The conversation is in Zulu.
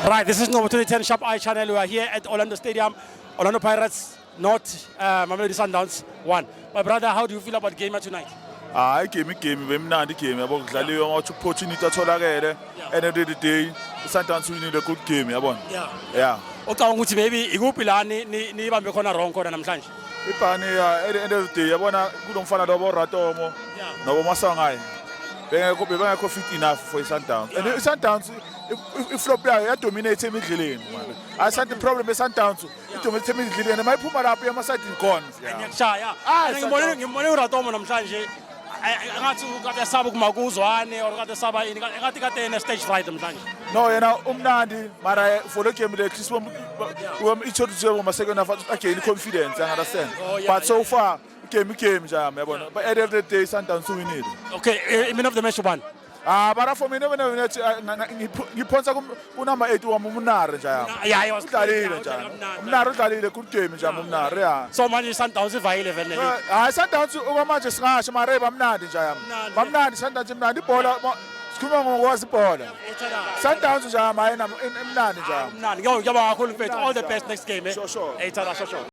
Right, this is Ngobo 2010 Sharp Eye Channel. We are here at Orlando Stadium. Orlando Pirates nought, Mamelodi Sundowns 1. My brother, how do you feel about game tonight? Hayi, igame, igame bemnandi, igame, yabo, kudlaliwe ngathi opportunity atholakele. End of the day i-Sundowns winile, good game, yabona. Yeah. Ucabanga ukuthi maybe ikuphi la nibambe khona wrong khona namhlanje? Ibhani ya, at the end of the day, yabona, kulo mfana lobo Ratomo nobo Masangayi bengekho fit enough for i-Sundowns, and i-Sundowns iflop yayo yadominate emidleleni, man. Asanti problem e-Sundowns idominate emidleleni, mayiphuma lapho emasayidini gone, yeah. Ngiyakushaya. Ah, Ngibone Sundowns. Ngibone uRatomo namhlanje. Ngathi kade saba kumakuzwane or kade saba ini, ngathi kade ene stage fright namhlanje. No, yena umnandi, mara for le game le, at least wam introduce ngoma second half again confidence, you understand? Oh, yeah, But so far game, game nje yami, yabona, but at the end of the day Sundowns winile. Okay, man of the match ubani? Ah, bara for mina mina ngiphonsa ku number 8 wami, uMunare nje yami. Yeah, he was Udlalile nje. UMunare udlalile good game nje yami, uMunare, yeah. So manje Sundowns ivayile vele le. Hayi, Sundowns okwamanje singasho, mara bamnandi nje yami. Mnandi. Bamnandi Sundowns, imnandi ibhola, sikhuluma ngokwazi ibhola. Sundowns nje yami, hayi, imnandi nje yami. Mnandi. Ngiyabonga kakhulu, mfethu. All the best next game, eh. Sure. Hey, tada, sure.